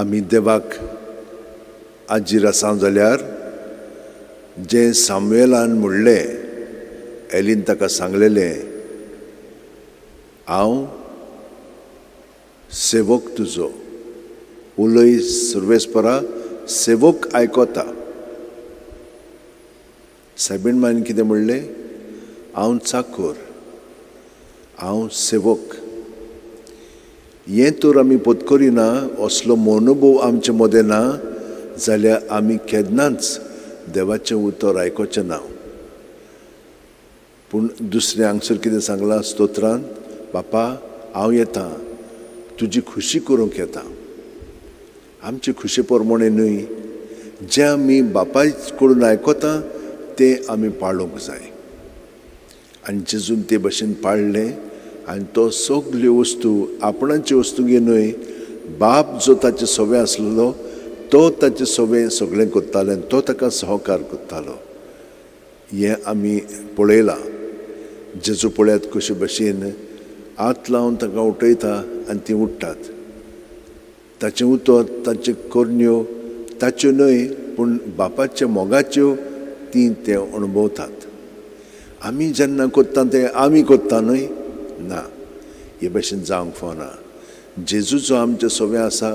आमी देवाक आजीर आसा जाल्यार जें सामुएलान म्हणलें, एलीन ताका सांगलेलें, हांव सेवक तुजो, उलय सर्वेस्परा, सेवक आयकता. सायबीण मायन कितें म्हणलें? हांव चाकोर, हांव सेवक. हें तर आमी पत्करिना, असलो मनोभव आमचे मदें ना जाल्यार आमी केन्नाच देवाचें उतर आयकोचें ना. पूण दुसरें हांगसर कितें सांगलां स्तोत्रांत? बापा हांव येता, तुजी खुशी करूंक येता. आमचे खुशे प्रमाणे न्हय, जें आमी बापाय कडून आयकता तें आमी पाळूंक जाय. आनी जेजून ते भशेन पाळ्ळें आनी तो सगल्यो वस्तू आपणाच्यो वस्तू न्हय, बाप जो ताचे सवे आसलेलो तो ताचे सवे सगळें करतालो आनी तो ताका सहकार करतालो. हें आमी पळयलां. जेजू पळयात कशे भशेन हात लावन तांकां उठयता आनी तीं उठ्ठात. ताचें उतर, ताच्यो करण्यो ताच्यो न्हय पूण बापाच्या मोगाच्यो तीं ते अणभवतात. आमी जेन्ना करता तें आमी करता न्हय, ना, हे भशेन जावंक फावना. जेजू जो आमचे सवे आसा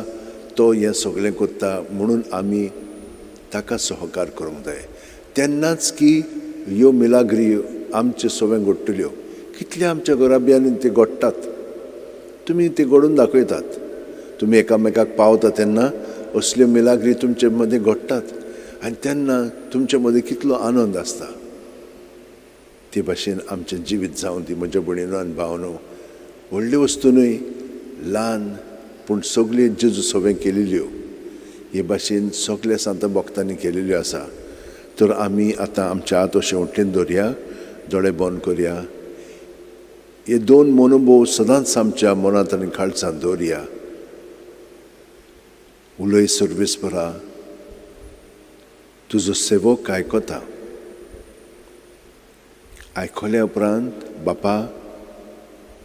तो हें सगळें करता म्हणून आमी ताका सहकार करूंक जाय. तेन्नाच की ह्यो मिलाग्री आमचे सवे घडटल्यो. कितल्या आमच्या घराब्यांनी ते घडटात, तुमी ते घडोवन दाखयतात. तुमी एकामेकाक पावता तेन्ना असल्यो मिलाग्री तुमचे मदें घडटात आनी तेन्ना तुमचे मदें कितलो आनंद आसता. ते भाशेन आमचें जिवीत जावन ती म्हज्या भयणीनो आनी भावनो, व्हडल्यो वस्तू न्हय, ल्हान पूण सगल्यो जेजू सवें केलेल्यो हे भाशेन सगल्या सांता भक्तांनी केलेल्यो आसा. तर आमी आतां आमच्या हात अशें वटेन दवरया, दोळे बंद करया. हे दोन मनोभव सदांच आमच्या मनांत आनी काळजांत दवरया. उलय सर्वेस्परा, तुजो सेवक आयकता. आयकल्या उपरांत बापा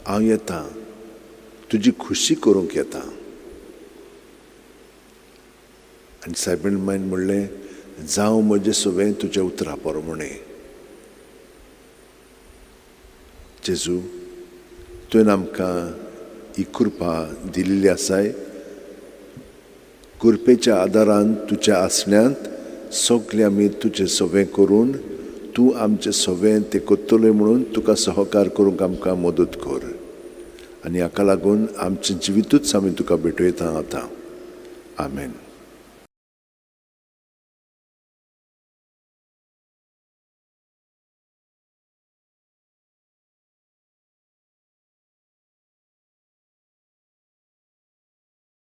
हांव येता, तुजी खुशी करूंक येता. आनी सायबीण मायन म्हणलें, जावं म्हजें सवें तुज्या उतरा प्रमाणें. जेजू, तुवें आमकां ही कृपा दिल्ली आसाय. कृपेच्या आदारान तुज्या आसण्यांत सगळें आमी तुजें सवें करून तूं आमचें सवें तें करतलें म्हणून तुका सहकार करूंक आमकां मदत कर. आनी हाका लागून आमचें जिवितूच आमी तुका भेटयता आतां. आमेन.